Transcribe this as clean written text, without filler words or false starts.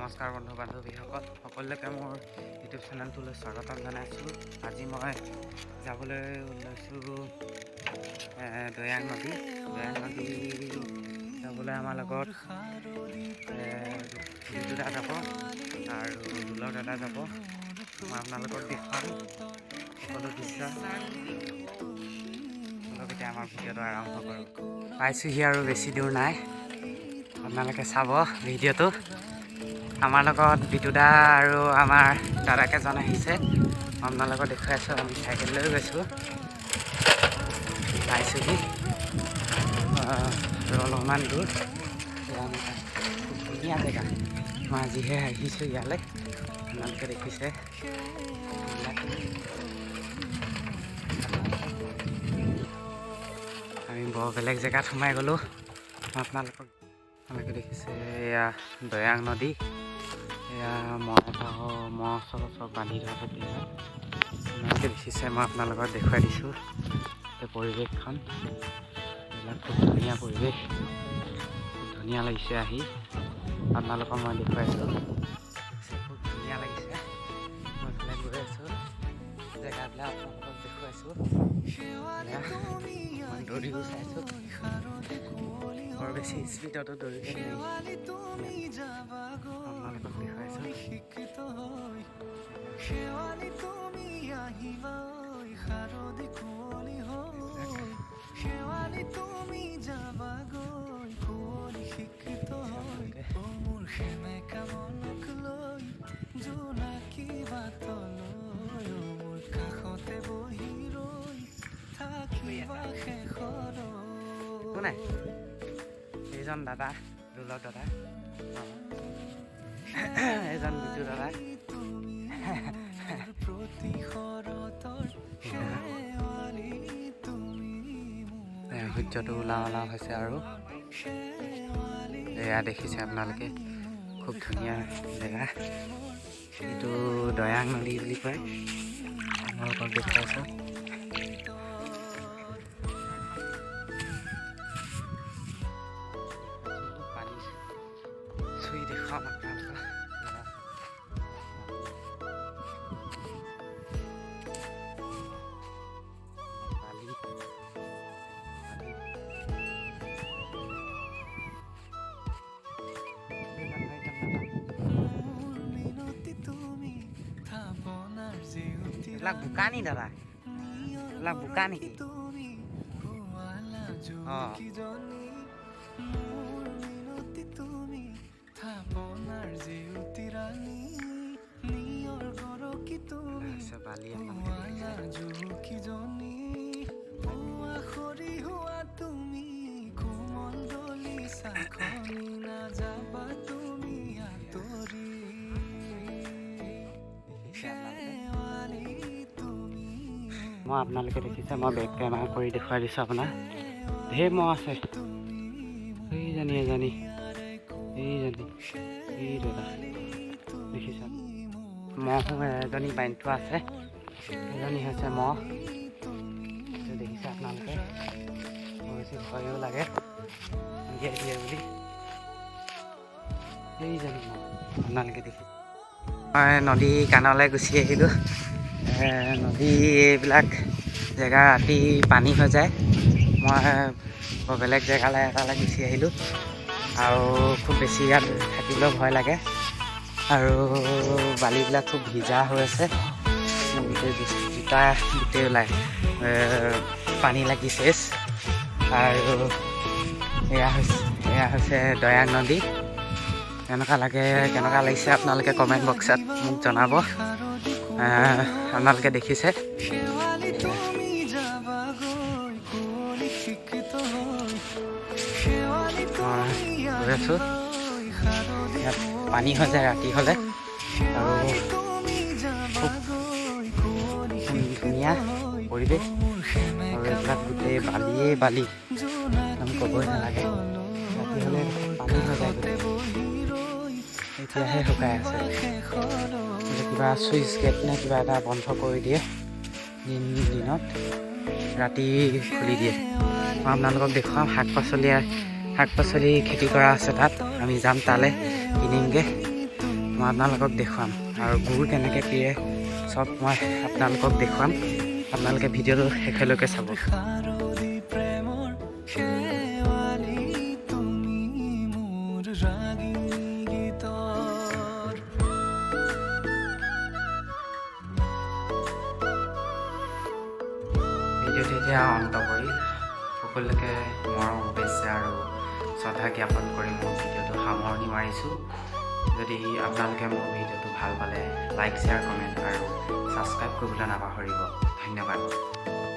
নমস্কাৰ বন্ধু বান্ধৱীসকল, সকলোকে মোৰ ইউটিউব চেনেলটোলৈ স্বাগতম জনাইছোঁ। আজি মই যাবলৈ ওলাইছোঁ দৈয়াং নদী। দৈয়াং নদী যাবলৈ আমাৰ লগত বিজু দা যাব আৰু দুলৰ দাদা যাব। মই আপোনালোকক দেখুৱাম সকলো দৃশ্য। অলপ এতিয়া আমাৰ ভিডিঅ'টো আৰম্ভ কৰোঁ। পাইছোঁহি আৰু বেছি দূৰ নাই। আপোনালোকে চাব ভিডিঅ'টো। আমাৰ লগত বিতুদা আৰু আমাৰ দাদাকেইজন আহিছে। আপোনালোকক দেখুৱাইছোঁ। আমি চাইকেল লৈ গৈছোঁ। পাইছোঁহি আৰু অলপমান দূৰ। খুব ধুনীয়া জেগা। মই আজিহে আহিছোঁ ইয়ালৈ। আপোনালোকে দেখিছে এইবিলাক। আমি বৰ বেলেগ জেগাত সোমাই গ'লোঁ। আপোনালোকে দেখিছে, এয়া দৈয়াং নদী। এয়া মহ মহ চহ চব বান্ধি থোৱা আছে টিঙত। আপোনালোকে দেখিছে, মই আপোনালোকক দেখুৱাই দিছোঁ এই পৰিৱেশখন। এইবিলাক খুব ধুনীয়া পৰিৱেশ, খুব ধুনীয়া লাগিছে আহি। আপোনালোকক মই দেখুৱাইছোঁ, খুব ধুনীয়া লাগিছে। মই এইফালে গৈ আছোঁ, জেগাবিলাক আপোনালোকক দেখুৱাইছোঁ। এয়া মই দৌৰিও চাইছোঁ। বৰ বেছি স্পীডতো দৌৰিব নোৱাৰি। আপোনালোকক দেখুৱাইছোঁ। শেৱালি তুমি আহিবা শাৰদী কুঁৱলী হৈ, শেৱালি তুমি যাবা গৈ কুঁৱলী সিক্ত হৈ। অ মোৰ সেমেকা মনক লৈ জোনাকী বাটলৈ, অ মোৰ কাষতে বহি ৰৈ থাকিবা শেষলৈ। একো নাই। এইজন দাদা দুলৰ দাদা, এইজন বিজু দাদা। তুমি মোৰ প্ৰতি শৰতৰ শেৱালি তুমি মোৰ সূৰ্যটো ওলাওঁ ওলাওঁ হৈছে আৰু। শেৱালি। এয়া দেখিছে আপোনালোকে, খুব ধুনীয়া জেগা। এইটো দৈয়াং নদী বুলি কয়। আপোনালোকক দেখুৱাইছোঁ। পানী চুই দেখুৱাম আপোনালোকক। বালি বালি। এইজন এইজন দাদা। মোৰ মিনতি তুমি থাপনাৰ জেউতি। এইবিলাক বোকা নি দাদা? এইবিলাক বোকা নেকি? তুমি হোৱালা জুকিজনী। মোৰ মিনতি তুমি থাপনাৰ জেউতি ৰাণী, নিয়ৰ গৰকি তুমি হৈছে বালি, আপোনালোকে হোৱালা দেখিছে। জুকিজনী। হোৱা সৰি হোৱা তুমি কোমল দলিচাখনি, নাযাবা তুমি আঁতৰি। দেখিছে আপোনালোকে। শেৱালি তুমি। মই আপোনালোকে দেখিছে, মই বেক কেমেৰা কৰি দেখুৱাই দিছোঁ আপোনাক। ঢেৰ মহ আছে। এইজনী এজনী, এইজনী, এই দাদা দেখিছা, মহ এজনী বান্ধি থোৱা আছে। এজনী হৈছে মহ। এইটো দেখিছে আপোনালোকে। বৰ বেছি ভয়ো লাগে উলিয়াই দিয়ে বুলি। এইজনী মহ আপোনালোকে দেখিছে। মই নদী কাণলৈ গুচি আহিলোঁ। নদী এইবিলাক জেগা ৰাতি পানী হৈ যায়। মই বৰ বেলেগ জেগালৈ এটালৈ গুচি আহিলোঁ আৰু খুব বেছি ইয়াত থাকিবলৈও ভয় লাগে আৰু বালিবিলাক খুব ভিজা হৈ আছে। মোৰ গোটেই জোতা গোটেই ওলাই পানী লাগি চেচ। আৰু এয়া হৈছে দৈয়াং নদী। কেনেকুৱা লাগে, কেনেকুৱা লাগিছে আপোনালোকে কমেণ্ট বক্সত মোক জনাব। আপোনালোকে দেখিছে। শেৱালি তুমি যাবা গৈ কুঁৱলী সিক্ত হৈ, শেৱালি মই তুমি গৈ আছোঁ। শাৰদী ইয়াত পানী হৈ যায় ৰাতি হ'লে আৰু তুমি যাবা খুব গৈ কুঁৱলী ধুনীয়া পৰিৱেশ মোৰ আৰু সেমেকা এইবিলাক গোটেই বালিয়ে বালি, একদম ক'বই নালাগে। ৰাতি হ'লে পানী হৈ যায় গোটেই। বহি ৰৈ এতিয়াহে শুকাই আছে। শেষলৈ। এইটো কিবা চুইচ গেট নে কিবা এটা বন্ধ কৰি দিয়ে দিনত, ৰাতি খুলি দিয়ে। মই আপোনালোকক দেখুৱাম, শাক পাচলি খেতি কৰা আছে তাত। আমি যাম তালৈ, কিনিমগৈ। মই আপোনালোকক দেখুৱাম আৰু গুৰ কেনেকৈ পিৰে চব মই আপোনালোকক দেখুৱাম। আপোনালোকে ভিডিঅ'টো শেষলৈকে চাব। শাৰদী প্ৰেমৰ শেৱালি, তুমি মোৰ ৰাগিনী গীতৰ। ভিডিঅ'টো এতিয়া অন্ত পৰিল। সকলোকে মৰম, শুভেচ্ছা আৰু শ্ৰদ্ধা জ্ঞাপন কৰি মোৰ ভিডিঅ'টো সামৰণি মাৰিছোঁ। যদি আপোনালোকে মোৰ ভিডিঅ'টো ভাল পালে, লাইক, শ্বেয়াৰ, কমেণ্ট আৰু ছাবস্ক্ৰাইব কৰিবলৈ নাপাহৰিব। ধন্যবাদ।